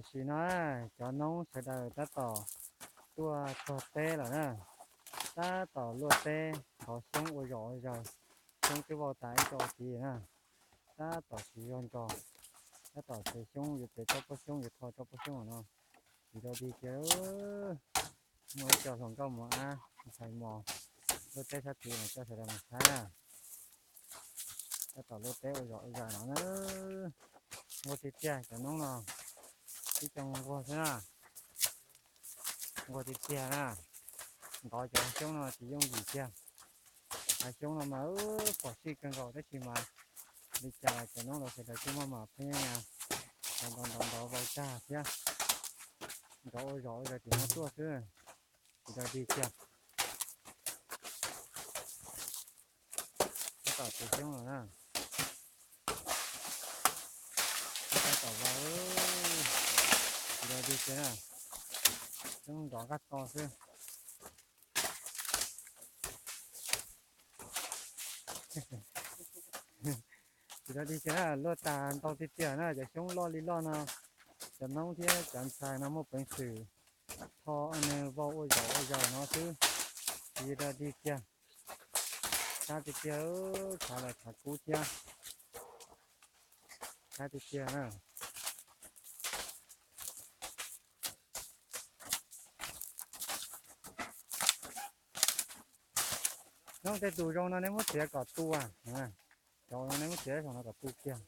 Tam sim no cov noob sawv daws tab tom tuaj txog teb lawm na, tab tom luaj teb ntov xyoob ua zom ua zaws. Xyoob twb vau tas ib co tiv na, tab tom siv zog ntsos, tab tom tsev xyoob, yuav tsev tsob pob xyoob, yuav tho tsob pob xyoob no. Tsis rau dig kiag, muaj ib co hluas nkauj mus ab ntxhais mos luaj teb sab tid mas coj sawv daws mus saib na. Tab tom luaj teb ua zom ua zaws no na. Nquag tiag tiag cov noob no, tib co nquag xwb na. Nquag tiag tiag na. Ntov cov hav xyoob no tsis yooj yim tiag. Hav xyoob no mas pom sij kawg nkaus tab sis mas li cas los cov noob los sawv daws kuj maj mam pheej nyob ntov ntov ntov vau tag thiab. Ntov ua zom ua zaws tim no tuaj xwb, tsis rau dig kiag. Tab tom tsev xyoob los na. Tab tom vau, tsis rau dig kiag na. Xyoob ntov qab to xwb. Tsis rau dig kiag na, luaj tas ntau tiag tiag na, cov xyoob loj li loj no. Cov noob thiab cov ntxhais no muaj peev xwm tho nws vau ua zom ua zaws no xwb, tsis rau dig kiag. Tshav tiag tiag, tshav los tshav kub thiab. Tshav tiag tiag na. Noob tej tus zoo no nej muab txiav kom tu, cov no nej muab txiav saum no kom tu kiag.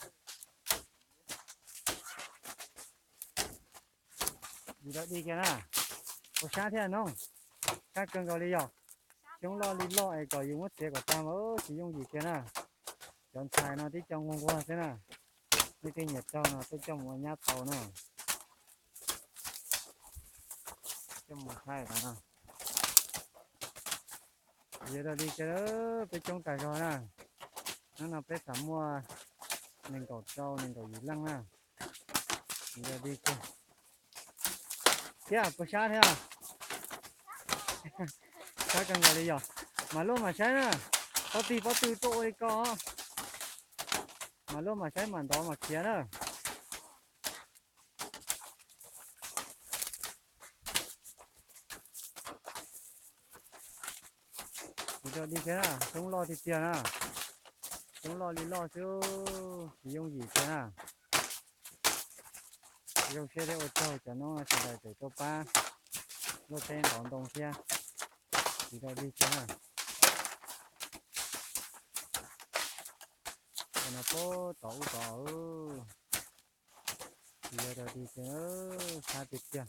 Tsis rau dig kiag na. Ua sab thiab noob, sab kawg nkaus li yog. Xyoob loj li loj es kom yus muab txiav kom tag mas tsis yooj yim kiag na. Cov ntxhais no tib co nquag nquag xwb na. Nej tej nyiam raug no tuaj coj mus ua nyab tau na. Coj mus thaij no. Tsis rau dig kiag, peb coob tas zog na. Hnub no peb xav muaj nees nkaum rau nees nkaum yim leej na. Tsis rau dig kiag. Thiab puas sab thiab? Sab kawg nkaus li yog. Mas luaj mam saib na. Pob tig pob tw tuaj ua li ko. Mas luaj mam saib mam ntov mam khiav na. Tsis rau dig kiag na, xyoob loj tiag tiag na. Xyoob loj li loj xwb, tsis yooj yim kiag na. Zoo siab thiab ua tsaug cov noob sawv daws tseem tuaj pab luaj teb ntov ntoo thiab. Tsis rau dig kiag na. Cov no puag tom ub tod. Tsis rau dig kiag, sab tiag tiag.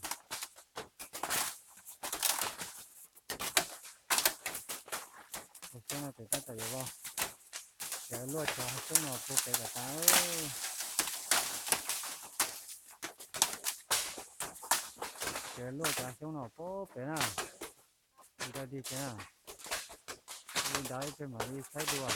Hav xyoob no ces tab tom yuav vau, ces luaj cov hav xyoob no puag pem kom tas. Ces luaj cov hav xyoob no puag pem na. Tsis rau dig kiag na. Li ntawd ib pliag mam li saib dua.